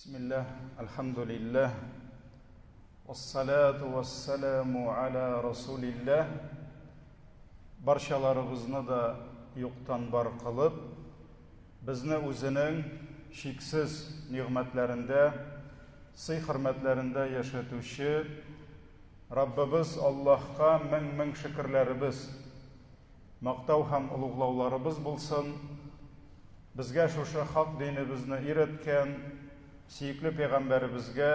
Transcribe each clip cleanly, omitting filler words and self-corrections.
Бисмилләһ, әлхәмдүлилләһ, вассалату вассаламу аля расулилләһ. Барчаларыбызны да юктан бар кылып, безне үзенең чиксез нигъмәтләрендә, сый-хөрмәтләрендә яшәтүче Раббыбыз Аллаһка мең-мең шөкерләребез, мактау һәм олуглауларыбыз булсын. Безгә шушы хак динебезне өйрәткән сөекле пәйгамбәребезгә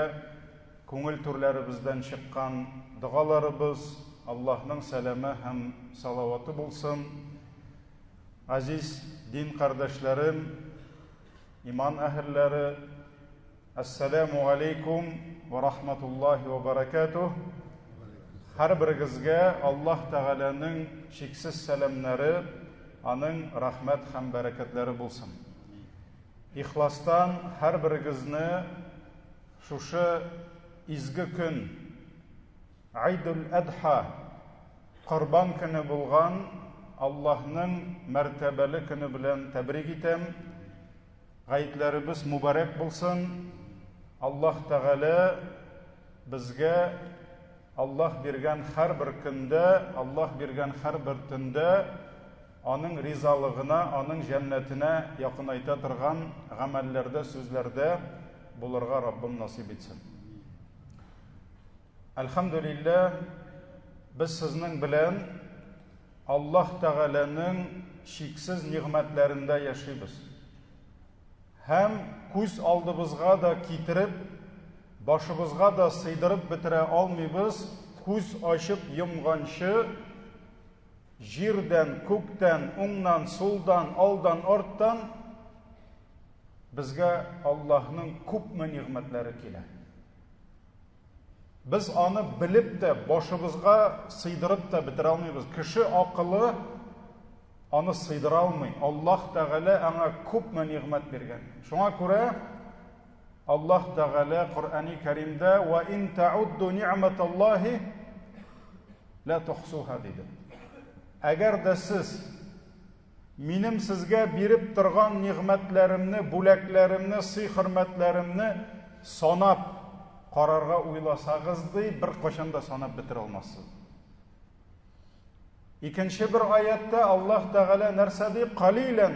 күңел түрләребездән чыккан догаларыбыз, Аллаһның сәламе һәм салаваты булсын. Азиз дин кардәшләрем, иман әһелләре, Әссәләмү алейкум вә рахматуллаһи вә бәрәкәтүһ. Һәрберегезгә Аллаһ Тәгаләнең чиксез сәламнәре, аның рәхмәт һәм бәрәкәтләре булсын. Ихластан һәрберегезне шушы изге көн, Айдул Әдха, Корбан көне булган Аллаһның мәртәбәле көне белән тәбрик итәм. Гаетләребез мубарәк булсын. Аллаһ Тәгалә безгә Аллаһ биргән һәрбер көндә, Аллаһ биргән һәрбер төндә аның ризалыгына, аның җәннәтенә якынайта торган гамәлләрдә, сүзләрдә булырга Раббым насыйп итсен. Әлхәмдүлилләһ, без сезнең белән Аллаһ Тәгаләнең чиксез нигъмәтләрендә яшибез. Һәм күз алдыбызга да китереп, башыбызга да сыйдырып бетерә алмыйбыз, күз ачып йомганчы җирдән, күктән, уңнан, сулдан, алдан, арттан безгә Аллаһның күпме нигъмәтләре килә. Без аны белеп тә, башыбызга сыйдырып та бетерә алмыйбыз. Кеше акылы аны сыйдыра алмый. Аллаһ Тәгалә аңа күпме нигъмәт биргән. Шуңа күрә Аллаһ Тәгалә Коръәни Кәримдә «Ва ин таудду ни'маталлаһи ла тухсуха» диде. Әгәр дә сез Минем сезгә биреп торган нигъмәтләремне, бүләкләремне, сый-хөрмәтләремне санап карарга уйласагыз, ди, беркайчан да санап бетерә алмассыз. Икенче бер аятта Аллаһ Тәгалә нәрсә ди? Калилән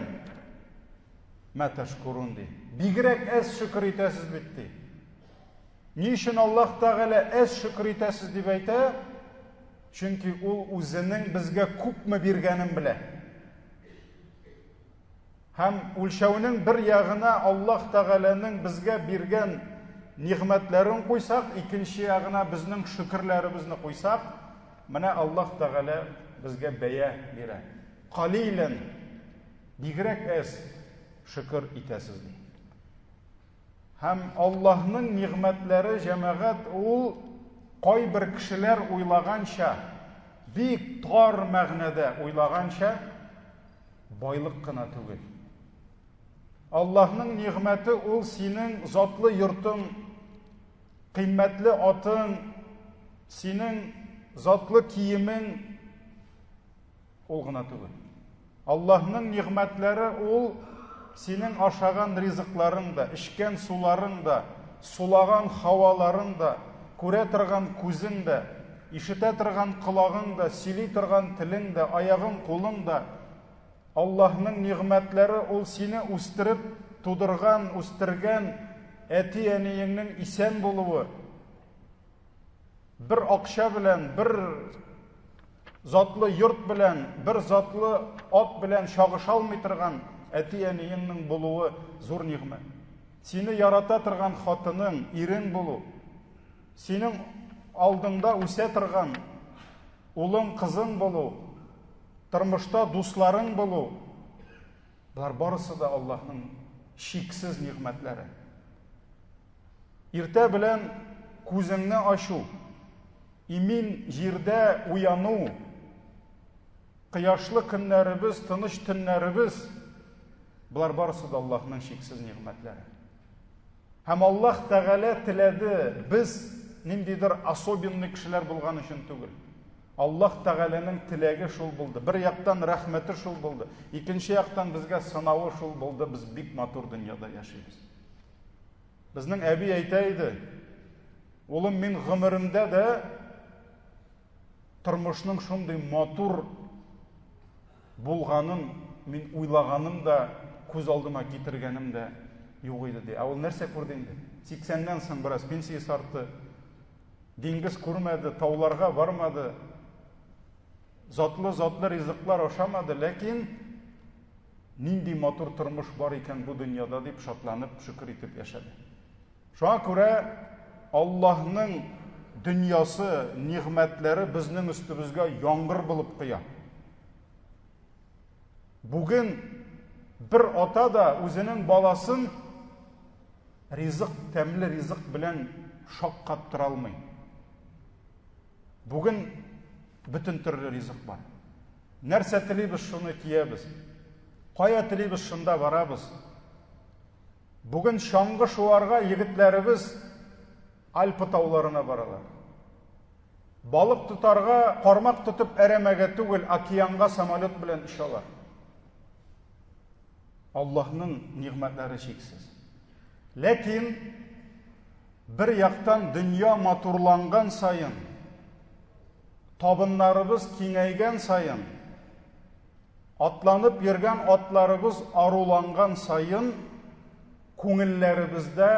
ма ташкурун ди. Бигрәк әз шөкер итәсез бит ди. Ни өчен Аллаһ Тәгалә әз шөкер итәсез дип әйтә? Чөнки ул үзенең безгә күпме биргәнен белә. Һәм үлчәүнең бер ягына Аллаһ Тәгаләнең безгә биргән нигъмәтләрен куйсак, икенче ягына безнең шөкерләребезне куйсак, менә Аллаһ Тәгалә безгә бәя бирә. Калилән бигрәк әз шөкер итәсез ди. Һәм Аллаһның нигъмәтләре, җәмәгать, ул кайбер кешеләр уйлаганча, бик тар мәгънәдә уйлаганча, байлык кына түгел. Аллаһның нигъмәте ул синең затлы йортың, кыйммәтле атың, синең затлы киемең, Ул гына түгел. Аллаһның нигъмәтләре ул синең ашаган ризыкларың да, эчкән суларың да, сулаган һаваларың да, күрә торган күзең дә, ишетә торган колагың да, сөйли торган телең дә, аягың, кулың да. Аллаһның нигъмәтләре ул сине үстереп тудырган, үстергән әти-әниеңнең исән булуы. Бер акча белән, бер затлы йорт белән, бер затлы ат белән чагыша алмый торган әти-әниеңнең булуы зур нигъмәт. Сине ярата торган хатының, ирең булу, синең алдыңда үсә торган улың, кызың булу, тормышта дусларың булу, болар барысы да Аллаһның чиксез нигъмәтләре. Иртә белән күзеңне ачу, имин җирдә уяну, кояшлы көннәребез, тыныч төннәребез, болар барысы да Аллаһның чиксез нигъмәтләре. Һәм Аллаһ Тәгалә теләде, без ниндидер особенный кешеләр булган өчен түгел. Аллаһ Тәгаләнең теләге шул булды. Бер яктан рәхмәте шул булды. Икенче яктан безгә сынавы шул булды. Без бик матур дөньяда яшибез. Безнең әби әйтә иде, улым, мин гомеремдә дә тормышның шундый матур булганын мин уйлаганым да, күз алдыма китергәнем дә юк иде, ди. Ә ул нәрсә күрде инде? 80-нән соң бераз пенсиясе артты. Диңгез күрмәде, тауларга бармады. Затлы-затлы ризыклар ашамады, ләкин нинди матур тормыш бар икән бу дөньяда дип шатланып, шөкер итеп яшәде. Шуңа күрә Аллаһның дөньясы, нигъмәтләре безнең өстебезгә яңгыр булып коя. Бүген бер ата да үзенең баласын ризык, тәмле ризык белән шаккаттыра алмый. Бүген бөтен төрле ризык бар. Нәрсә телибез, шуны киябез. Кая телибез, шунда барабыз. Бүген чаңгы шуарга егетләребез Альпы тауларына баралар. Балык тотарга, кармак тотып әрәмәгә түгел, океанга самолет белән очалар. Аллаһның нигъмәтләре чиксез. Ләкин бер яктан дөнья матурланган саен, табыннарыбыз киңәйгән саен, атланып йөргән атларыбыз аруланган саен, күңелләребездә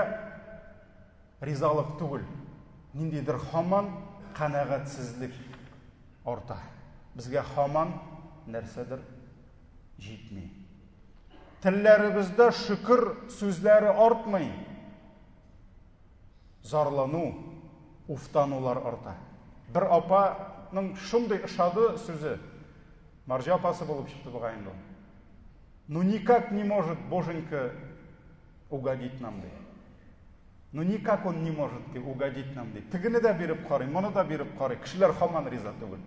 ризалык түгел, ниндидер һаман канәгатьсезлек арта. Безгә һаман нәрсәдер җитми. Телләребездә шөкер сүзләре артмый. Зарлану, уфтанулар арта. Бер апаның шундый ошады сүзе. Марҗа апасы булып чыкты бугай инде ул. Ну никак не может боженька угодить нам, ди. Ну никак он не может ди, угодить нам, ди. Тегене дә биреп карый, моны да биреп карый. Кешеләр һаман риза түгел.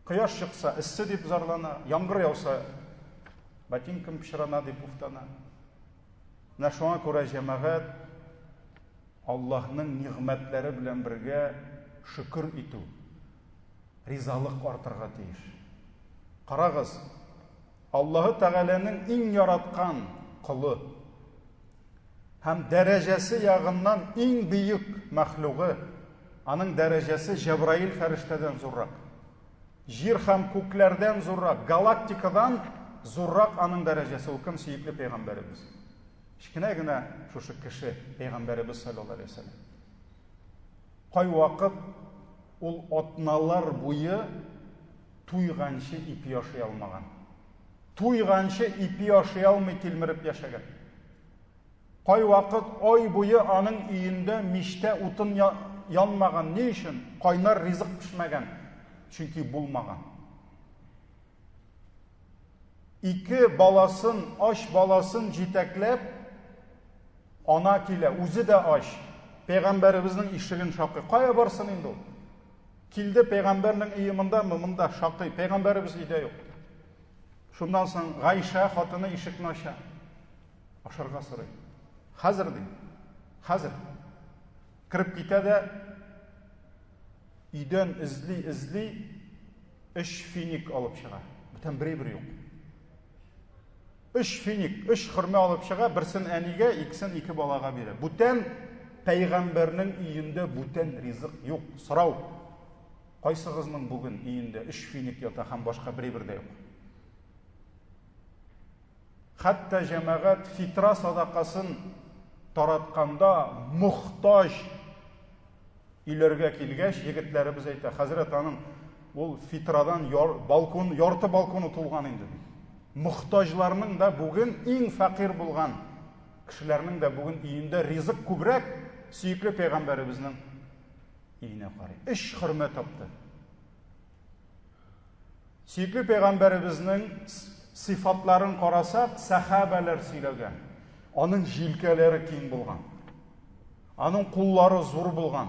Кояш чыкса, эссе дип зарлана, яңгыр яуса, ботинкам пычрана дип уфтана. Менә шуңа күрә җәмәгать Аллаһның нигъмәтләре белән бергә шөкер итү, ризалык артырга тиеш. Карагыз, Аллаһы Тәгаләнең иң яраткан колы һәм дәрәҗәсе ягыннан иң бөек мәхлугы, аның дәрәҗәсе Җәбраил фәрештәдән зуррак. Җир һәм күкләрдән зуррак, галактикадан зуррак аның дәрәҗәсе. Ул кем? Сөекле пәйгамбәребез. Кечкенә генә шушы кеше, пәйгамбәребез саллаллаһу алейһи вәсәлләм. Кайвакыт ул атналар буе туйганчы ипи ашый алмаган. Туйганчы ипи ашый алмый тилмереп яшәгән. Кайвакыт ай буе аның өендә мичтә утын янмаган. Ни өчен? Кайнар ризык пешмәгән. Чөнки булмаган. Ике баласын, ач баласын җитәкләп, ана килә, үзе дә ач. Пәйгамбәребезнең ишеген шакый. Кая барсын инде ул? Килде пәйгамбәрнең өе мондамы? Монда шакый. Пәйгамбәребез өйдә юк. Шуннан соң Гайша хатыны ишекне ача. Ашарга сорый. Хәзер ди. Хәзер. Кереп китә дә өйдән эзли-эзли өч финик алып чыга. Бүтән бер бер юк. Өч финик, өч хөрмә алып чыга, берсен әнигә, икесен ике балага бирә. Бүтән пәйгамбәрнең өендә бүтән ризык юк. Сорау. Кайсыгызның бүген өендә өч финик ята һәм башка бер бер дә юк? Хәтта җәмәгать фитра садакасын таратканда мохтаҗ өйләргә килгәч, егетләребез әйтә, хәзрәт аның ул фитрадан яр, балкон, ярты балконы тулган инде ди. Мохтаҗларның да бүген иң фәкыйрь булган кешеләрнең дә бүген өендә ризык күбрәк сөекле пәйгамбәребезнең өенә карый. Өч хөрмә тапты. Сөекле пәйгамбәребезнең сыйфатларын карасак, сәхабәләр сөйләгән. Аның җилкәләре киң булган. Аның куллары зур булган.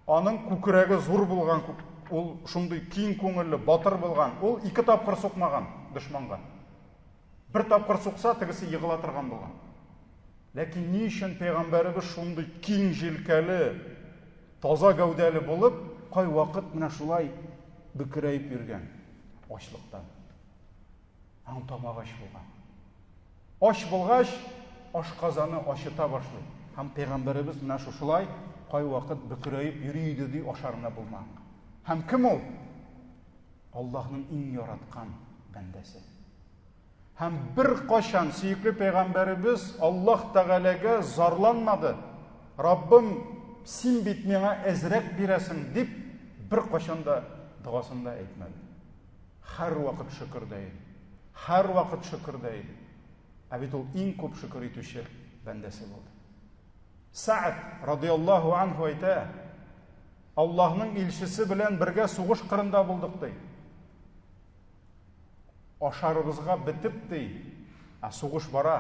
Аның күкрәге зур булган. Ул шундый киң күңелле, батыр булган. Ул ике тапкыр сукмаган дошманга. Бер тапкыр сукса, тегесе егыла торган булган. Ләкин ни өчен пәйгамбәребез шундый киң җилкәле, Таза гәүдәле булып, кайвакыт менә шулай бөкерәеп йөргән ачлыктан. Аның тамагы ач булган. Ач булгач, ашказаны ачыта башлый. Һәм пәйгамбәребез менә шушылай кайвакыт бөкрәеп йөри иде ди ашарына булмаганга. Һәм кем ул? Аллаһның иң яраткан бәндәсе. Һәм беркайчан сөекле пәйгамбәребез Аллаһ Тәгаләгә зарланмады. Раббым, син бит миңа әзрәк бирәсең дип беркайчан да догасында әйтмәде. Һәрвакыт шөкердә иде. Һәрвакыт шөкердә иде. Ә бит ул иң күп шөкер итүче бәндәсе булды. Сәгъд радиаллаһу анһу әйтә, Аллаһның илчесе белән бергә сугыш кырында булдык ди. Ашарыбызга бетеп ди, ә сугыш бара.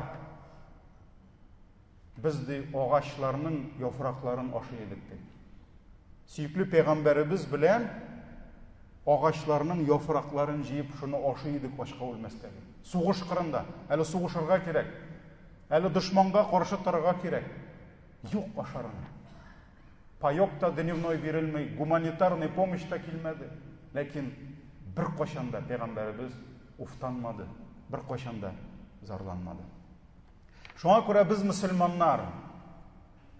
Без ди агачларның яфракларын ашый идек ди. Сөекле пәйгамбәребез белән агачларның яфракларын җыеп шуны ашый идек ачка үлмәскә дип. Сугыш кырында әле сугышырга кирәк. Әле дошманга каршы торырга кирәк. Юк ашарына. Паёк та дневной бирелми, гуманитарный помощь та килмәде. Ләкин беркайчан да пәйгамбәребез уфтанмады, беркайчан да зарланмады. Шуңа күрә без мөселманнар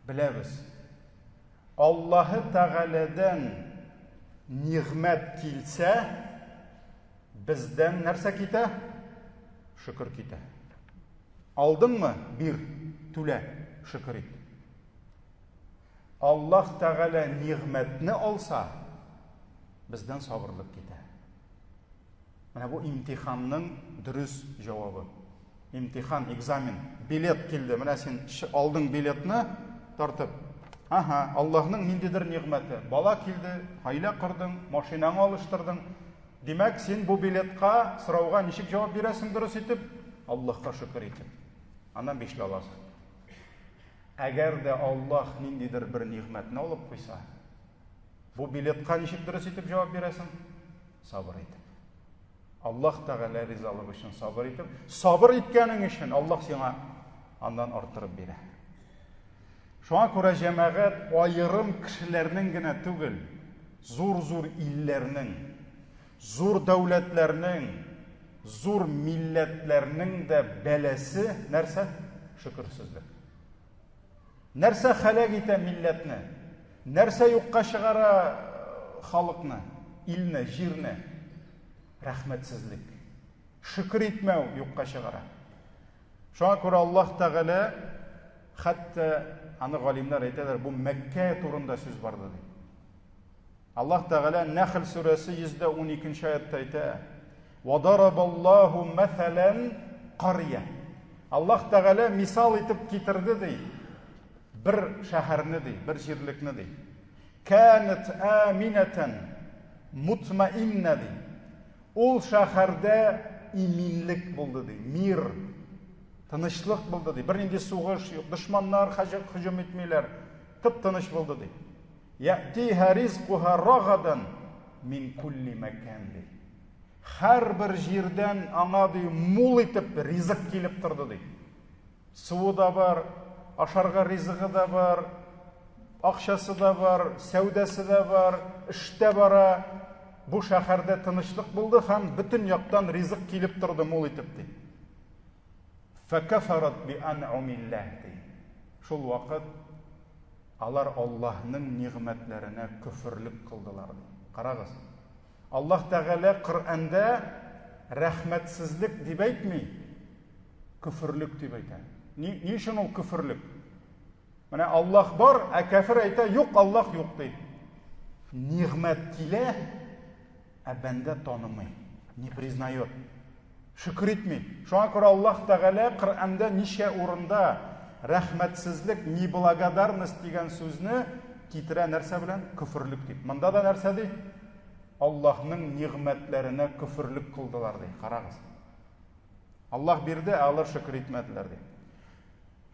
беләбез, Аллаһы Тәгаләдән нигъмәт килсә, бездән нәрсә китә? Шөкер китә. Алдыңмы? Бир, түлә, шөкер ит. Аллаһ Тәгалә нигъмәтне алса, бездән сабырлык китә. Менә бу имтиханның дөрес җавабы. Имтихан, экзамен, билет килде. Менә син алдың билетны, тартып. Ага, Аллаһның ниндидер нигъмәте. Бала килде, гаилә кордың, машинаңны алыштырдың. Димәк, син бу билетка, сорауга ничек җавап бирәсең дөрес итеп? Аллаһка шөкер итеп. Аннан бишле аласың. Әгәр дә Аллаһ ниндидер бер нигъмәтне алып куйса, бу билетка ничек дөрес итеп җавап бирәсең? Сабыр итеп. Аллаһ Тәгалә ризалыгы өчен сабыр итеп, сабыр иткәнең өчен Аллаһ сиңа аннан арттырып бирә. Шуңа күрә җәмәгать аерым кешеләрнең генә түгел, зур-зур илләрнең, зур дәүләтләрнең, зур милләтләрнең дә бәласе нәрсә? Шөкерсезлек. Нәрсә хәләк итә милләтне? Нәрсә юкка чыгара халыкны, илне, җирне? Рәхмәтсезлек. Шөкер итмәү юкка чыгара. Шуңа күрә Аллаһ Тәгалә хәтта аны галимнәр әйтәләр, бу Мәккә турында сүз барды дип. Аллаһ Тәгалә Нәхл сүрәсе 112 аятта әйтә: "Ва дарабаллаһу мәсәлән карья". Аллаһ Тәгалә мисал итеп китерде ди. Бер шәһәрне ди, бер җирлекне ди. Канат аминатан мутмаинна ди. Ул шәһәрдә иминлек булды ди, мир, тынычлык булды ди. Бернинди сугыш юк, дошманнар һөҗүм итмиләр. Тып-тыныч булды ди. Яътиһа ризкуһа рагадан мин кулли мәкан ди. Һәрбер җирдән аңа ди мул итеп ризык килеп торды ди. Суы да бар, ашарга ризыгы да бар, акчасы да бар, сәүдәсе дә бар, эштә бара. Бу шәһәрдә тынычлык булды һәм бөтен яктан ризык килеп торды мул итеп ди. Фәкәфәрат би анъумиллаһ ди. Шул вакыт Алар Аллаһның нигъмәтләренә көферлек кылдылар, ди. Карагыз. Аллаһ Тәгалә Коръәндә рәхмәтсезлек дип әйтми, көферлек дип әйтә. Ни, ни өчен ул көферлек? Менә Аллаһ бар, ә кәфер әйтә, юк, Аллаһ юк ди. Нигъмәт килә, ә бәндә танымый, не признает. Шөкер итми. Шуңа күрә Аллаһ Тәгалә Коръәндә ничә урында рәхмәтсезлек, неблагодарность дигән сүзне китерә нәрсә белән? Көферлек дип. Монда да нәрсә ди? Аллаһның нигъмәтләренә көферлек кылдылар ди. Карагыз. Аллаһ бирде, ә алар шөкер итмәделәр ди.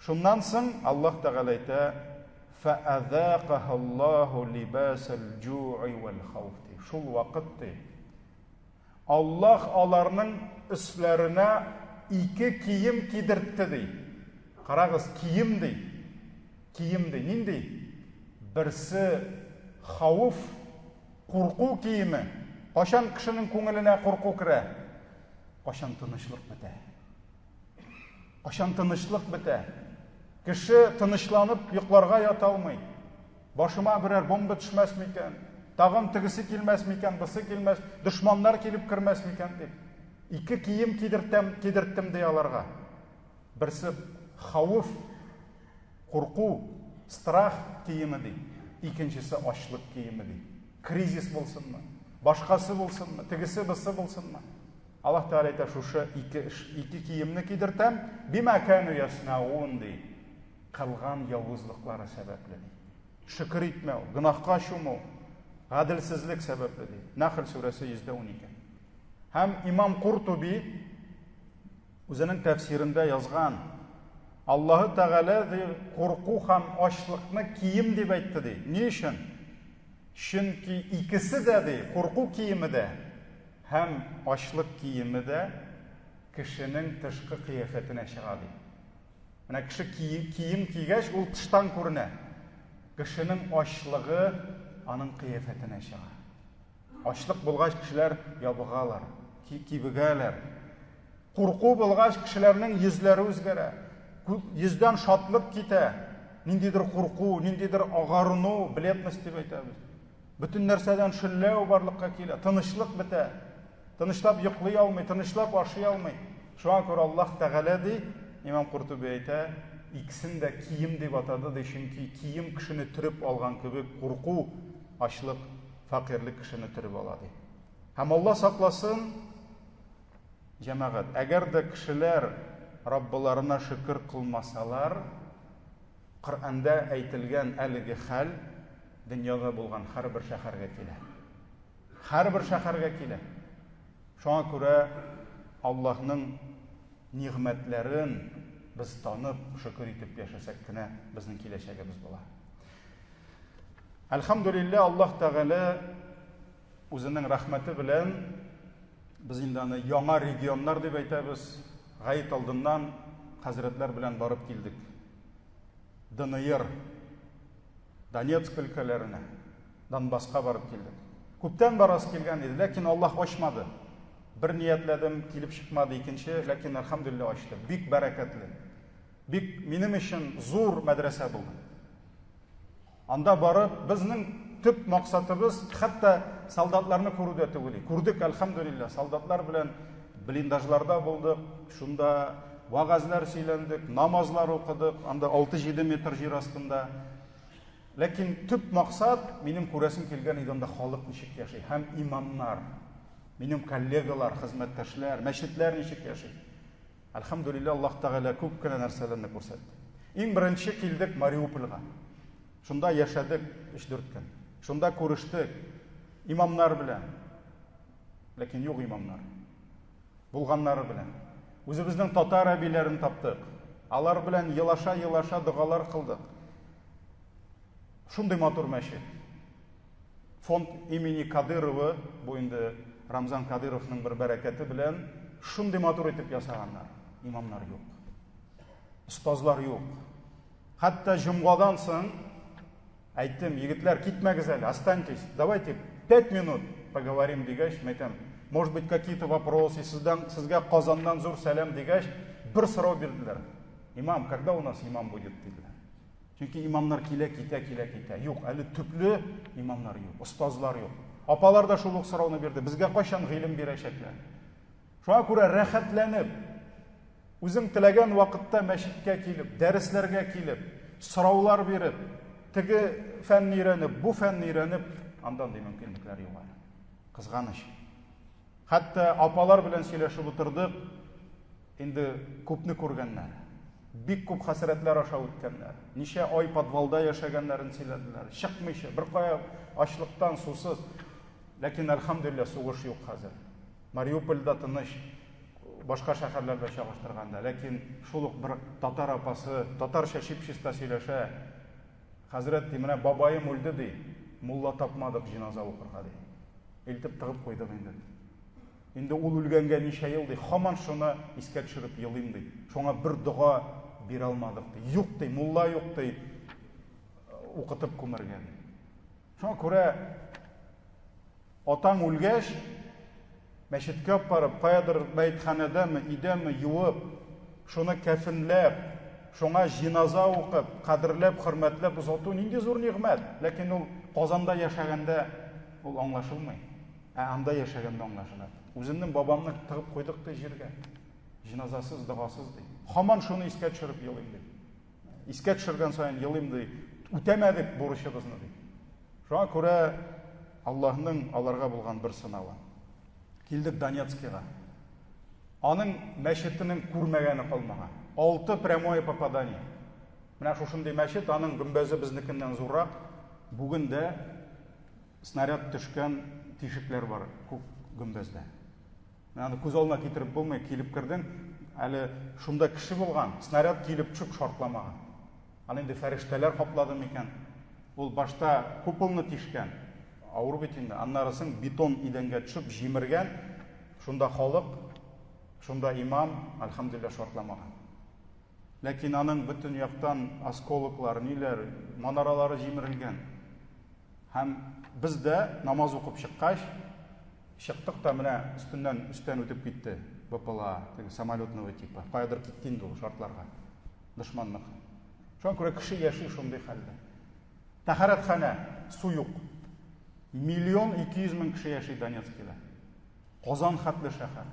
Шуннан соң Аллаһ Тәгалә әйтә: "Фәәзәкаһ Аллаһу либасал җу'i вал хауф" ди. Шул вакыт ди, Аллаһ аларның өсләренә ике кием кидертте, ди. Карагыз, кием ди. Кием ди. Нинди? Берсе хауф, курку киеме. Кайчан кешенең күңеленә курку керә? Кайчан тынычлык бетә? Кайчан тынычлык бетә? Кеше тынычланып йокларга ята алмый. Башыма берәр бомба төшмәс микән? Тагын тегесе килмәс микән, бусы килмәс, дошманнар килеп кермәс микән дип. Ике кием кидертәм, кидерттем ди аларга. Берсе хавыф, курку, страх киеме ди. Икенчесе ачлык киеме ди. Кризис булсынмы, башкасы булсынмы, тегесе бусы булсынмы? Аллаһ Тәгалә әйтә, шушы ике эш, ике киемне кидертәм, бима кану яснаун ди. Кылган явызлыклары сәбәпле ди. Шөкер итмәү, гөнаһка чуму, гаделсезлек сәбәпле ди. Нахл сүрәсе 112. Һәм имам Куртуби үзенең тәфсирендә язган, Аллаһы Тәгалә ди, курку һәм ачлыкны кием дип әйтте ди. Ни өчен? Чөнки икесе дә ди, курку киеме дә һәм ачлык киеме дә кешенең тышкы кыяфәтенә чыга ди. Менә кеше кием кигәч, ул тыштан күренә. Кешенең ачлыгы аның кыяфәтенә чыга. Ачлык булгач, кешеләр ябыгалар, кибегәләр. Курку булгач, кешеләрнең йөзләре үзгәрә. Йөздән шатлык китә. Ниндидер курку, ниндидер агарыну, бледность дип әйтәбез. Бөтен нәрсәдән шөлләү барлыкка килә, тынычлык бетә. Тынычлап йоклый алмый, тынычлап ашый алмый. Шуңа күрә Аллаһ Тәгалә ди, Имам Куртуби әйтә, икесен дә кием дип атады ди, чөнки кием кешене төреп алган кебек курку, ачлык, фәкыйрьлек кешене төреп ала ди. Һәм Алла сакласын, җәмәгать, әгәр дә кешеләр Раббыларына шөкер кылмасалар, Коръәндә әйтелгән әлеге хәл дөньяда булган һәрбер шәһәргә килә. Һәрбер шәһәргә килә. Шуңа күрә Аллаһның нигъмәтләрен без танып, шөкер итеп яшәсәк кенә безнең киләчәгебез була. Әлхәмдүлилләһ, Аллаһ Тәгалә үзенең рәхмәте белән без инде аны яңа регионнар дип әйтәбез. Гает алдыннан хәзрәтләр белән барып килдек. ДНР, Донецк өлкәләренә, Донбасска барып килдек. Күптән барасы килгән иде, ләкин Аллаһ ачмады. Бер ниятләдем, килеп чыкмады икенче, ләкин әлхәмдүлилләһ ачты. Бик бәрәкәтле. Бик минем өчен зур мәдрәсә булды. Анда барып, безнең төп максатыбыз хәтта солдатларны күрү дә түгел. Күрдек, әлхәмдүлилләһ, солдатлар белән блиндажларда булдык, шунда вәгазьләр сөйләндек, намазлар укыдык, анда 6-7 метр җир астында. Ләкин төп максат, минем күрәсем килгән иде анда халык ничек яши һәм имамнар, минем коллегалар, хезмәттәшләр, мәчетләр ничек яши. Әлхәмдүлилләһ, Аллаһ Тәгалә күп кенә нәрсәләрне күрсәтте. Иң беренче килдек Мариупольга. Шунда яшәдек 3-4 көн. Шунда күрештек имамнар белән. Ләкин юк имамнар. Булганнары белән. Үзебезнең татар әбиләрен таптык. Алар белән елаша-елаша догалар кылдык. Шундый матур мәчет. Фонд имени Кадырова, бу инде Рамзан Кадыровның бер бәрәкәте белән шундый матур итеп ясаганнар. Имамнар юк. Остазлар юк. Хәтта җомгадан соң әйттем, егетләр, китмәгез әле, останьтесь, давайте 5 минут поговорим дигәч, мәйтәм, может быть, какие-то вопросы, сездән, сезгә Казаннан зур сәлам дигәч, бер сорау бирделәр. Имам, когда у нас имам будет, диделәр. Чөнки имамнар килә, китә, килә, китә. Юк, әле төпле имамнар юк, остазлар юк. Апалар да шул ук сорауны бирде. Безгә кайчан гыйлем бирәчәкләр? Шуңа күрә рәхәтләнеп, үзең теләгән вакытта мәчеткә килеп, дәресләргә килеп, сораулар биреп, теге фәнне өйрәнеп, бу фәнне өйрәнеп, анда андый мөмкинлекләр юк әле. Кызганыч. Хәтта апалар белән сөйләшеп утырдык, инде күпне күргәннәр. Бик күп хәсрәтләр аша үткәннәр. Ничә ай подвалда яшәгәннәрен сөйләделәр. Чыкмыйча, бер кая ачлыктан, сусыз. Ләкин, әлхәмдүлилләһ, сугыш юк хәзер. Мариупольдә тыныч, башка шәһәрләр белән чагыштырганда. Ләкин шул ук бер татар апасы татарча чип-чиста сөйләшә. Хәзрәт, ди, менә бабаем үлде, ди, мулла тапмадык җеназа укырга, ди. Илтеп тыгып куйдык инде. Инде ул үлгәнгә ничә ел, ди, һаман шуны искә төшереп елыйм, ди. Шуңа бер дога бирә алмадык, ди. Юк, ди, мулла юк, ди, укытып күмәргә, ди. Шуңа күрә атаң үлгәч, мәчеткә апарып, каядыр мәетханәдәме, өйдәме юып, шуны кәфенләп, шуңа җиназа укып, кадерләп, хөрмәтләп озату нинди зур нигъмәт. Ләкин ул Казанда яшәгәндә ул аңлашылмый. Ә анда яшәгәндә аңлашыла. Үземнең бабамны тыгып куйдык ди җиргә. Җиназасыз, догасыз ди. Һаман шуны искә төшереп елыйм ди. Искә төшергән саен елыйм ди. Үтәмәдек бурычыбызны ди. Шуңа күрә Аллаһның аларга булган бер сынавы. Килдек Донецкига. Аның мәчетенең күрмәгәне калмаган. Алты прямое попадание. Менә шушындый мәчет, аның гөмбәзе безнекеннән зуррак. Бүген дә снаряд төшкән тишекләр бар күк гөмбәздә. Менә аны күз алдына китереп булмый, килеп кердең, әле шунда кеше булган, снаряд килеп төшеп шартламаган. Аны инде фәрештәләр каплады микән? Ул башта куполны тишкән, авыр бит инде. Аннары соң бетон идәнгә төшеп җимергән. Шунда халык, шунда имам, альхамдулилла, шартламаган. Ләкин аның бөтен яктан осколоклар, ниләр, манаралары җимерелгән. Һәм без дә намаз укып чыккач, чыктык та менә өстеннән өстән үтеп китте БПЛА, теге самолетного типа. Каядыр китте инде ул шартларга. Дошманныкы. Шуңа күрә кеше яши шундый хәлдә. Тәһарәтханә, су юк. 1 200 000 кеше яши Донецкида. Казан хәтле шәһәр.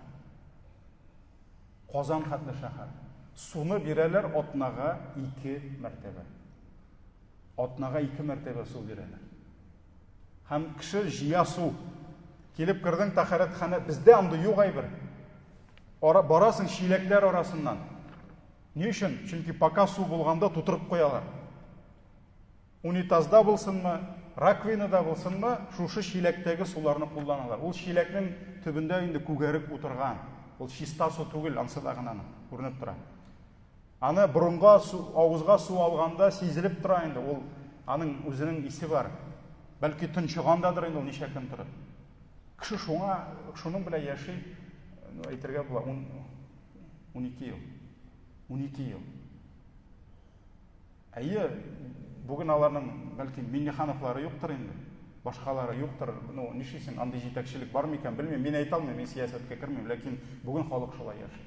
Казан хәтле шәһәр. Суны бирәләр атнага ике мәртәбә. Атнага ике мәртәбә су бирәләр. Һәм кеше җыя су. Килеп кердең тәһарәтханә, бездә андый юк әйбер. Ара, барасың чиләкләр арасыннан. Ни өчен? Чөнки пока су булганда тутырып куялар. Унитазда булсынмы, раковинада булсынмы, шушы чиләктәге суларны кулланалар. Ул чиләкнең төбендә инде күгәрек утырган. Ул чиста су түгел, ансы да гына күренеп тора. Аны борынга су, авызга су алганда сизелеп тора инде. Ул аның үзенең исе бар. Бәлки тончыгандадыр инде ул ничә көн торып. Кеше шуңа, шуның белән яши, ну, әйтергә була, 12 ел. 12 ел. Әйе, бүген аларның бәлки Миннехановлары юктыр инде. Башкалары юктыр. Ну, нишлисең, андый җитәкчелек бар микән, белмим. Мин әйтә алмыйм, мин сәясәткә кермим, ләкин бүген халык шулай яши.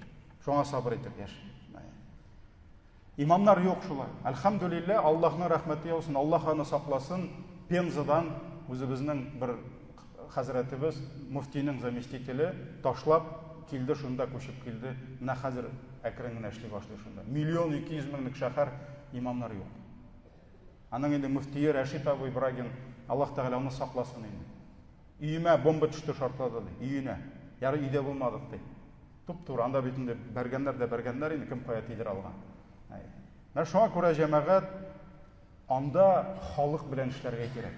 Шуңа сабыр итеп яши. Имамнар юк шулай. Әлхәмдүлилләһ, Аллаһның рәхмәте яусын, Аллаһ аны сакласын. Пензадан үзебезнең бер хәзрәтебез, мөфтинең заместителе ташлап килде, шунда күчеп килде. Менә хәзер әкрен генә эшли башлый шунда. 1 200 000лек шәһәр, имамнар юк. Аның инде мөфтие Рәшит абый Брагин, Аллаһ Тәгалә аны сакласын инде. Өемә бомба төште, шартлады ди. Өенә. Ярый өйдә булмадык ди. Туп-туры анда бит инде бәргәннәр дә бәргәннәр инде, кем кая тидерә алган. Менә шуңа күрә, җәмәгать, анда халык белән эшләргә кирәк.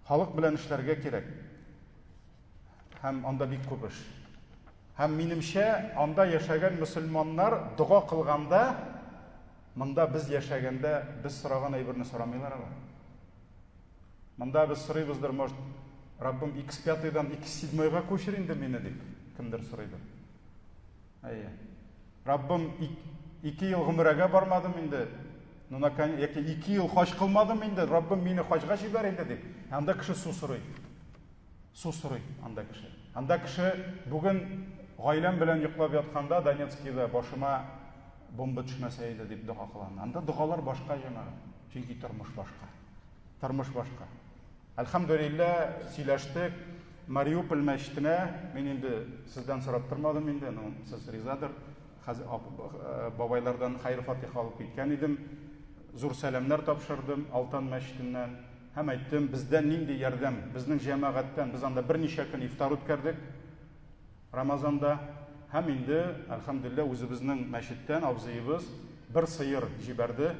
Халык белән эшләргә кирәк. Һәм анда бик күп эш. Һәм минемчә, анда яшәгән мөселманнар дога кылганда, монда без яшәгәндә без сораган әйберне сорамыйлар алар. Монда без сорыйбыздыр, может, Раббым X5-дан X7-га күчер инде мине дип, кемдер сорыйдыр. Әйе. Раббым, 2 ел гомрәгә бармадым инде. Ну, наконец, яки 2 ел хаҗ кылмадым инде, Раббым, мине хаҗга җибәр инде дип. Анда кеше су сорый. Су сорый анда кеше. Анда кеше бүген гаиләм белән йоклап ятканда Донецкида башыма бомба төшмәсә иде дип дога кылам. Анда догалар башка, җәмәгать. Чөнки тормыш башка. Тормыш башка. Әлхәмдүлиллә, сөйләштек. Мариуполь мәчетенә мин инде сездән сорап тормадым инде, ну, сез ризадыр. Хәзер бабайлардан хәер фатиха алып киткән идем. Зур сәламнәр тапшырдым Алтан мәчетеннән. Һәм әйттем, бездән нинди ярдәм, безнең җәмәгатьтән, без анда берничә көн ифтар үткәрдек Рамазанда. Һәм инде, әлхәмдүлиллә, үзебезнең мәчеттән абзыебыз бер сыер җибәрде,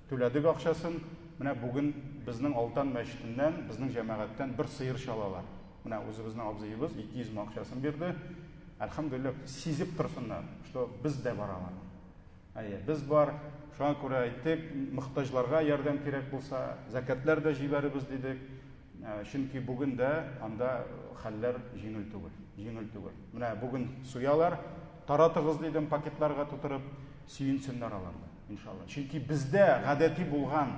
түләдек акчасын. Менә бүген безнең Алтан мәчетеннән, безнең җәмәгатьтән бер сыер чалалар. Менә үзебезнең абзыебыз 200 мең акчасын бирде. Әлхәмдүлиллә, сизеп торсыннар, что без дә бар алар. Әйе, без бар. Шуңа күрә әйттек, мохтаҗларга ярдәм кирәк булса, зәкятләр дә җибәребез дидек. Чөнки бүген дә анда хәлләр җиңел түгел. Җиңел түгел. Менә бүген суялар, таратыгыз дидем пакетларга тутырып, сөенсеннәр алар да, иншалла. Чөнки бездә гадәти булган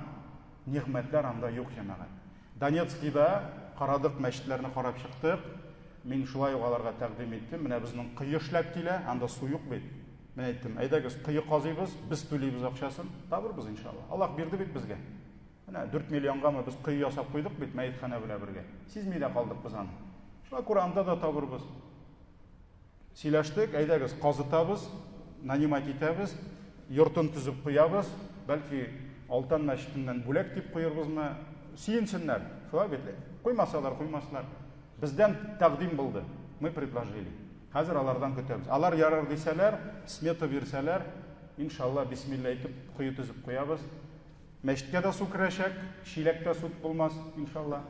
нигъмәтләр анда юк, җәмәгать. Донецкида карадык, мәчетләрне карап чыктык. Мин шулай ук аларга тәкъдим иттем. Менә безнең кое эшләп килә, анда су юк бит. Мин әйттем, әйдәгез, кое казыйбыз, без түлибез акчасын, табырбыз иншалла. Аллаһ бирде бит безгә. Менә 4 миллионгамы без кое ясап куйдык бит мәетханә белән бергә. Сизми дә калдык без аны. Шуңа күрә анда да табырбыз. Сөйләштек, әйдәгез, казытабыз, нанимать итәбез, йортын төзеп куябыз, бәлки Алтан мәчетеннән бүләк дип куербызмы? Сөенсеннәр. Шулай бит. Куймасалар, куймаслар. Бездән тәкъдим булды. Мы предложили. Хәзер алардан көтәбез. Алар ярар дисәләр, смета бирсәләр, иншалла, бисмилла әйтеп, кое төзеп куябыз. Мәчеткә дә су керәчәк, чиләктә су булмас, иншалла.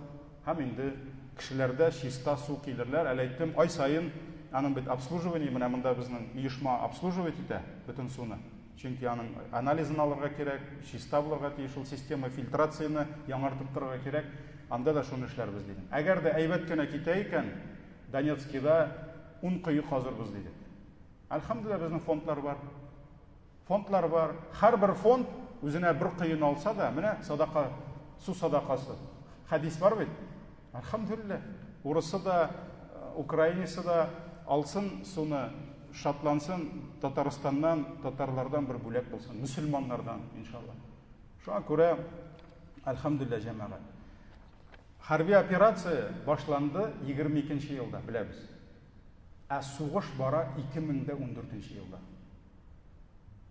Һәм инде кешеләрдә чиста су килерләр. Әле әйттем, ай саен аның бит обслуживание, менә монда безнең оешма обслуживать итә бөтен суны. Чөнки аның анализын алырга кирәк, чиста булырга тиеш ул система, фильтрацияне яңартып торырга кирәк. Анда да шуны эшләрбез дидем. Әгәр дә әйбәт кенә китә икән, Донецкида ун кое казырбыз дидек. Әлхәмдүлилләһ, безнең фондлар бар. Фондлар бар. Һәрбер фонд үзенә бер коены алса да, менә садака, су садакасы. Хәдис бар бит. Әлхәмдүлилләһ. Урысы да, украинесы да алсын суны, шатлансын, Татарстаннан, татарлардан бер бүләк булсын, мөселманнардан, иншалла. Шуңа күрә, әлхәмдүлилләһ, җәмәгать. Хәрби операция башланды 22 нче елда, беләбез. Ә сугыш бара 2014 елда.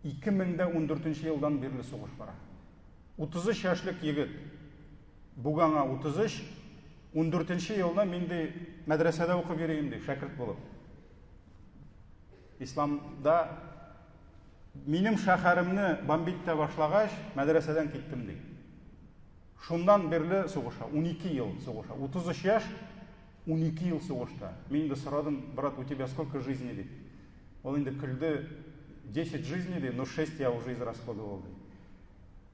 2014 елдан бирле сугыш бара. 33 яшьлек егет. Бүген аңа 33, 14 елны мин ди мәдрәсәдә укып йөрим ди, шәкерт булып. Исламда минем шәһәремне бомбить итә башлагач, мәдрәсәдән киттем ди. Шуннан бирле сугыша, 12 ел сугыша. 33 яшь, 12 ел сугышта. Мин инде сорадым, брат, у тебя сколько жизни, дип. Ул инде көлде, 10 жизней, ди, но 6 я уже израсходовал, ди.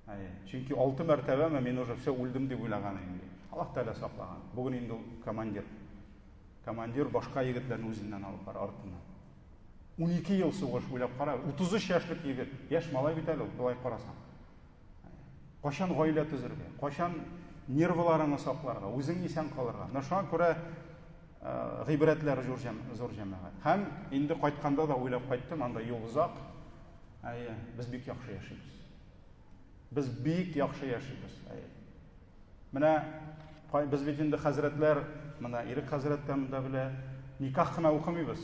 Әйе, чөнки 6 мәртәбәме мин уже все үлдем дип уйлаган идем, ди. Аллаһ Тәгалә саклаган. Бүген инде ул командир. Командир башка егетләрне үзеннән алып бара артыннан. 12 ел сугыш, уйлап кара, 33 яшьлек егет. Яшь малай бит әле ул, болай карасаң. Кайчан гаилә төзергә, кайчан нервыларыңны сакларга, үзең исән калырга. Менә шуңа күрә гыйбрәтләр зур, зур җәмәгать. Һәм инде кайтканда да уйлап кайттым, анда юл озак. Әйе, без бик яхшы яшибез. Без бик яхшы яшибез. Әйе. Менә без бит инде хәзрәтләр, менә Ирек хәзрәт тә монда белә, никах кына укымыйбыз.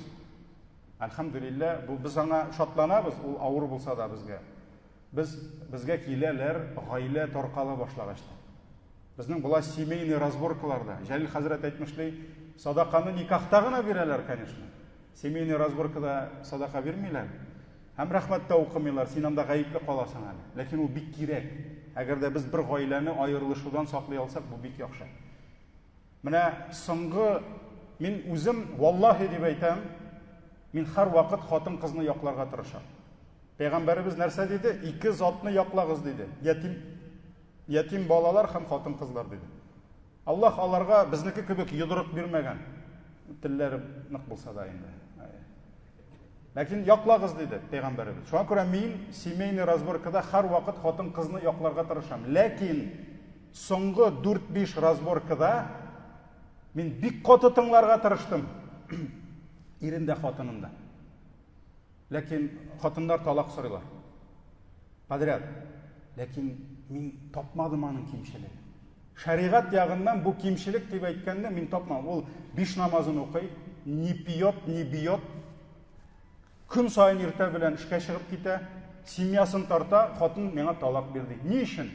Әлхәмдүлилләһ, бу без аңа шатланабыз, ул авыр булса да безгә. Без, безгә киләләр гаилә таркала башлагач та. Безнең була семейный разборкаларда. Җәлил хәзрәт әйтмешли, садаканы никахта гына бирәләр, конечно. Семейный разборкада садака бирмиләр. Һәм рәхмәт тә укымыйлар, син анда гаепле каласың әле. Ләкин ул бик кирәк. Әгәр дә без бер гаиләне аерылышудан саклый алсак, бу бик яхшы. Менә соңгы мин үзем валлаһи дип әйтәм, мин һәрвакыт хатын-кызны якларга тырышам. Пәйгамбәребез нәрсә диде? Ике затны яклагыз диде. Ятим ятим балалар һәм хатын-кызлар диде. Аллаһ аларга безнеке кебек йодрык бирмәгән. Телләре нык булса да инде. Ләкин яклагыз диде пәйгамбәребез. Шуңа күрә мин семейный разборкада һәрвакыт хатын-кызны якларга тырышам. Ләкин соңгы 4-5 разборкада мин бик каты тыңларга тырыштым. Ирен дә, хатынын да. Ләкин хатыннар талак сорыйлар. Подряд. Ләкин мин тапмадым аның кимчелеген. Шәригать ягыннан бу кимчелек дип әйткәндә мин тапмадым. Ул биш намазын укый, не пьет, не бьет. Көн саен иртә белән эшкә чыгып китә, семьясын тарта, хатын миңа талак бирде. Ни өчен?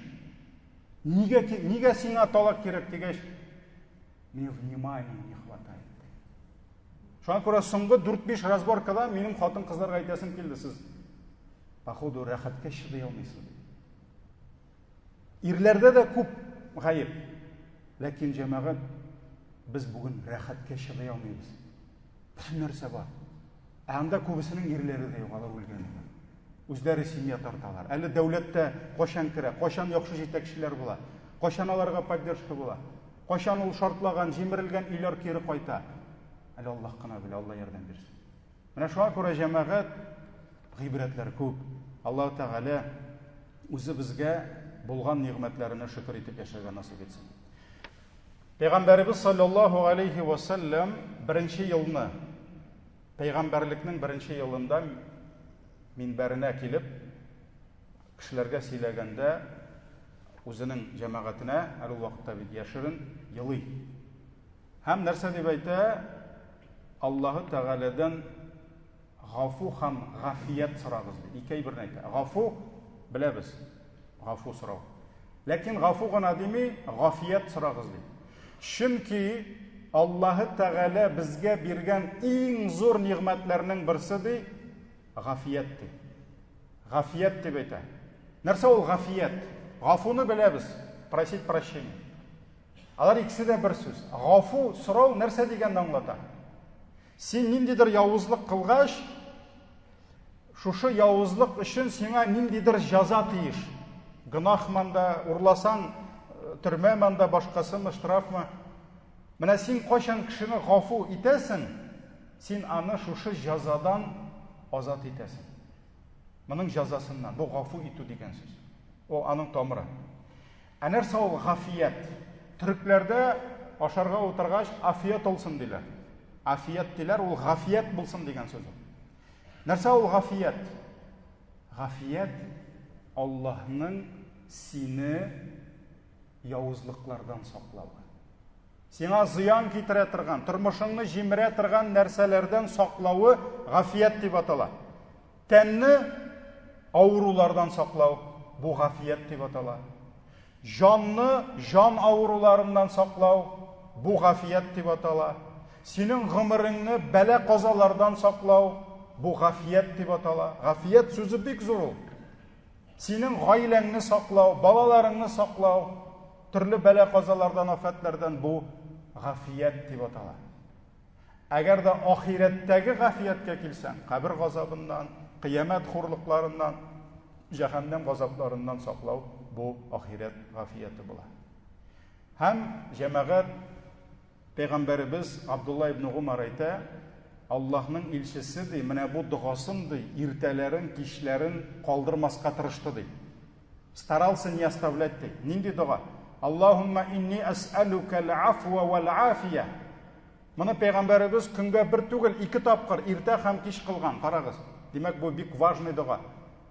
Нигә, нигә сиңа талак кирәк дигәч, мне внимания не хватает. Шуңа күрә соңгы 4-5 разборкада минем хатын-кызларга әйтәсем килде, сез походу рәхәткә чыдый алмыйсыз. Ирләрдә дә күп гаеп. Ләкин җәмәгать без бүген рәхәткә чыдый алмыйбыз. Бөтен нәрсә бар. Ә анда күбесенең ирләре дә юк, алар үлгән. Үзләре семья тарталар. Әле дәүләттә кайчан керә, кайчан яхшы җитәкчеләр була, кайчан аларга поддержка була, кайчан ул шартлаган, җимерелгән өйләр кире кайта. Әле Аллаһ кына белә, Алла ярдәм бирсен. Менә шуңа күрә җәмәгать гыйбрәтләр күп. Аллаһ Тәгалә үзе безгә булган нигъмәтләренә шөкер итеп яшәргә насыйп итсен. Пәйгамбәребез саллаллаһу алейхи ва саллям беренче елны, пәйгамбәрлекнең беренче елында минбәренә килеп, кешеләргә сөйләгәндә, үзенең җәмәгатенә, әле ул вакытта бит яшерен, елый. Һәм нәрсә дип әйтә? Аллаһы Тәгаләдән гафу һәм гафият сорагыз ди. Ике әйберне әйтә. Гафу беләбез. Гафу сорау. Ләкин гафу гына дими, гафият сорагыз ди. Чөнки Аллаһы Тәгалә безгә биргән иң зур нигъмәтләрнең берсе ди, гафият ди. Гафият дип әйтә. Нәрсә ул гафият? Гафуны беләбез, просить прощения. Алар икесе дә бер сүз. Гафу сорау нәрсә дигәнне аңлата? Син ниндидер явызлык кылгач, шушы явызлык өчен сиңа ниндидер җәза тиеш. Гөнаһ манда, урласаң, э, төрмә манда, башкасымы, штрафмы? Менә син кайчан кешене гафу итәсең, син аны шушы җәзадан азат итәсең. Моның җәзасыннан. Бу гафу итү дигән сүз. Ул аның тамыры. Ә нәрсә ул гафият? Төрекләрдә ашарга утыргач, афият булсын диләр. Афият диләр, ул гафият булсын дигән сүз. Нәрсә ул гафият? Гафият Аллаһның сине явызлыклардан саклавы. Сиңа зыян китерә торган, тормышыңны җимерә торган нәрсәләрдән саклавы гафият дип атала. Тәнне авырулардан саклау, бу гафият дип атала. Җанны җан авыруларыннан саклау, бу гафият дип атала. Синең гомереңне бәла-казалардан саклау, бу гафият дип атала. Гафият сүзе бик зур ул. Синең гаиләңне саклау, балаларыңны саклау, төрле бәла-казалардан, афәтләрдән бу гафият дип атала. Әгәр дә ахирәттәге гафияткә килсәң, кабер газабыннан, кыямәт хурлыкларыннан, җәһәннәм газапларыннан саклау бу ахирәт гафияте була. Һәм җәмәгать пәйгамбәребез Абдулла ибн Гумар әйтә, Аллаһның илчесе ди, менә бу догасын ди, иртәләрен, кичләрен калдырмаска тырышты ди. Старался не оставлять ди. Нинди дога? Аллаһумма инни әсәлүкә л-афва вәл-афия. Моны пәйгамбәребез көнгә бер түгел, ике тапкыр, иртә һәм кич кылган. Карагыз. Димәк, бу бик важный дога.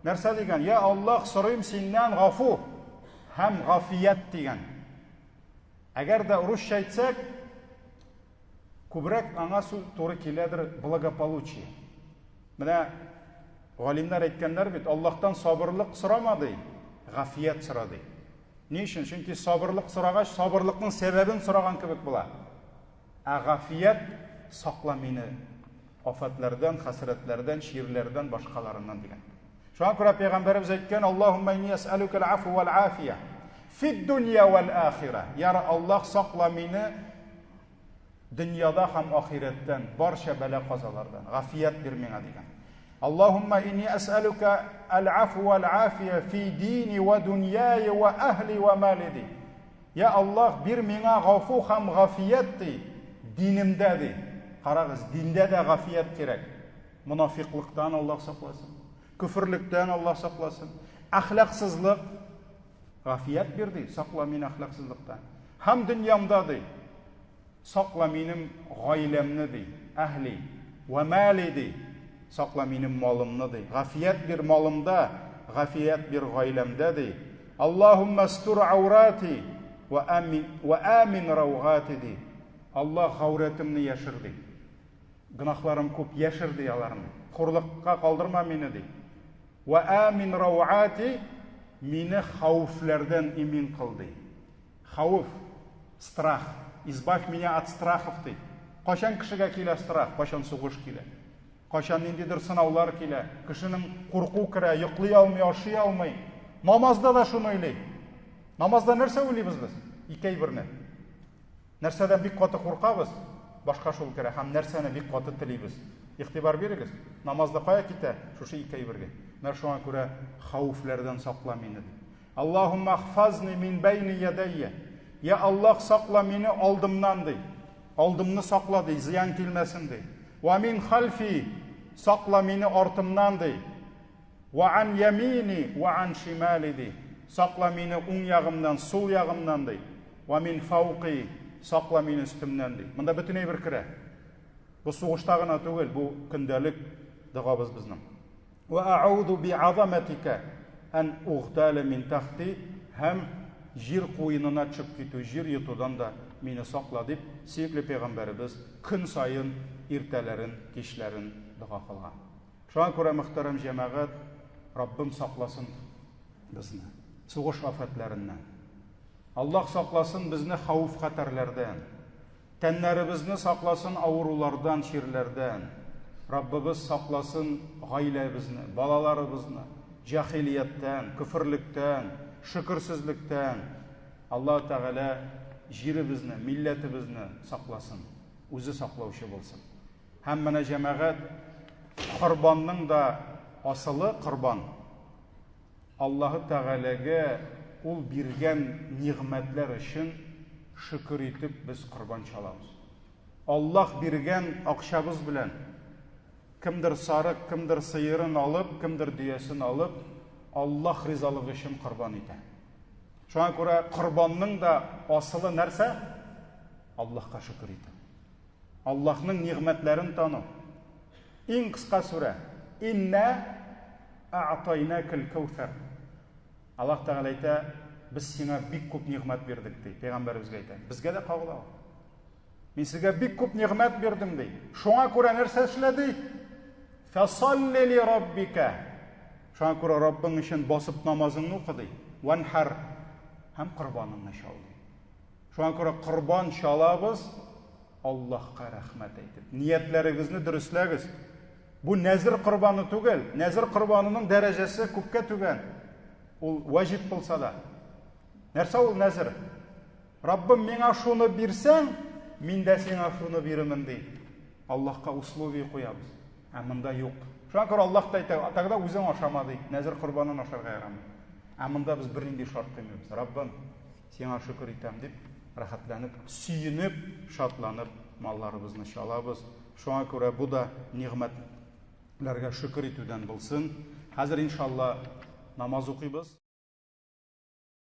Нәрсә дигән? Я Аллаһ, сорыйм синнән гафу һәм гафият дигән. Әгәр дә русча әйтсәк, күбрәк аңа туры киләдер благополучие. Менә галимнәр әйткәннәр бит, Аллаһтан сабырлык сорама ди, гафият сора ди. Ни өчен? Чөнки сабырлык сорагач, сабырлыкның сәбәбен сораган кебек була. Ә гафият сакла мине афәтләрдән, хәсрәтләрдән, чирләрдән, башкаларыннан дигән. Шуңа күрә пәйгамбәребез әйткән, Аллаһумма инни әсәлүкә ал-афу вәл-афия фид дөнья вәл-ахира. Я Аллаһ, сакла мине дөньяда һәм ахирәттән, барча бәла-казалардан. Гафият бир миңа дигән. Аллаһумма инни әсәлүкә әл-афу вәл-афия фи дини вә дөньяи вә әһли вә мали ди. Я Аллаһ, бир миңа гафу һәм гафият ди, динемдә ди. Карагыз, диндә дә гафият кирәк. Монафиклыктан Аллаһ сакласын. Көферлектән Аллаһ сакласын. Әхлаксызлык гафият бир ди, сакла мине әхлаксызлыктан. Һәм дөньямда ди. Сакла минем гаиләмне, ди, әһли, вә мәли, ди, сакла минем малымны, ди, гафият бир малымда, гафият бир гаиләмдә, ди. Аллаһуммә стур аурати вә амин, вә амин раугати, ди. Аллаһ гаурәтемне яшер, ди. Гөнаһларым күп, яшер, ди аларны. Хурлыкка калдырма мине, ди. Вә амин рауати, мине хәвефләрдән имин кыл, ди. Хәвеф, страх, избавь меня от страхов ди. Кайчан кешегә килә страх? Кайчан сугыш килә? Кайчан ниндидер сынаулар килә? Кешенең курку керә, йоклый алмый, ашый алмый. Намазда да шуны уйлый. Намазда нәрсә уйлыйбыз без? Ике әйберне. Нәрсәдән бик каты куркабыз, башка шул керә һәм нәрсәне бик каты телибез. Игътибар бирегез, намазда кая китә? Шушы ике әйбергә. Менә шуңа күрә хәвефләрдән сакла мине ди. Аллаһумма хфазни мин бәйни ядәйя. Я Аллаһ, сакла мине алдымнан ди. Алдымны сакла ди, зыян килмәсен ди. Ва мин хальфи, сакла мине артымнан ди. Ва ан ямини ва ан шимали ди. Сакла мине уң ягымнан, сул ягымнан ди. Ва мин фауқи, сакла мине өстемнән ди. Монда бөтен әйбер керә. Бу сугышта гына түгел, бу көндәлек догабыз безнең. Ва а'уду би'азаматика ан угтала мин тахти һәм җир куенына төшеп китү, җир йотудан да мине сакла дип, сөекле пәйгамбәребез көн саен иртәләрен, кичләрен дога кылган. Шуңа күрә, мөхтәрәм җәмәгать, Раббым сакласын безне сугыш афәтләреннән. Аллаһ сакласын безне хәвеф-хәтәрләрдән. Тәннәребезне сакласын авырулардан, чирләрдән. Раббыбыз сакласын гаиләбезне, балаларыбызны җахилияттән, көферлектән, шөкерсезлектән. Аллаһ Тәгалә җиребезне, милләтебезне сакласын, үзе саклаучы булсын. Һәм менә җәмәгать корбанның да асылы корбан. Аллаһы Тәгаләгә ул биргән нигъмәтләр өчен шөкер итеп без корбан чалабыз. Аллаһ биргән акчабыз белән кемдер сарык, кемдер сыерын алып, кемдер дөясен алып, Аллаһ ризалыгы өчен корбан итә. Шуңа күрә корбанның да асылы нәрсә? Аллаһка шөкер итү. Аллаһның нигъмәтләрен тану. Иң кыска сүрә. Инна а'тайнакал кәүсәр. Аллаһ Тәгалә әйтә, без сиңа бик күп нигъмәт бирдек, ди. Пәйгамбәребезгә әйтә. Безгә дә кагыла ул. Мин сезгә бик күп нигъмәт бирдем, ди. Шуңа күрә нәрсә эшлә, ди? Фасалли ли раббика. Шуңа күрә Раббың өчен басып намазыңны укы, ди. Ванхар һәм корбаныңны чал, ди. Шуңа күрә корбан чалабыз, Аллаһка рәхмәт әйтеп. Ниятләрегезне дөресләгез. Бу нәзер корбаны түгел. Нәзер корбанының дәрәҗәсе күпкә түбән. Ул ваҗиб булса да. Нәрсә ул нәзер? Раббым, миңа шуны бирсәң, мин дә сиңа шуны бирермен, ди. Аллаһка условие куябыз. Ә монда юк. Шуңа күрә Аллаһ та әйтә, тогда үзең ашама, ди. Нәзер корбанын ашарга ярамый. Ә монда без бернинди шарт куймыйбыз. Раббым, Сиңа шөкер итәм дип, рәхәтләнеп, сөенеп, шатланып малларыбызны чалабыз. Шуңа күрә бу да нигъмәтләргә шөкер итүдән булсын. Хәзер иншалла намаз укыйбыз.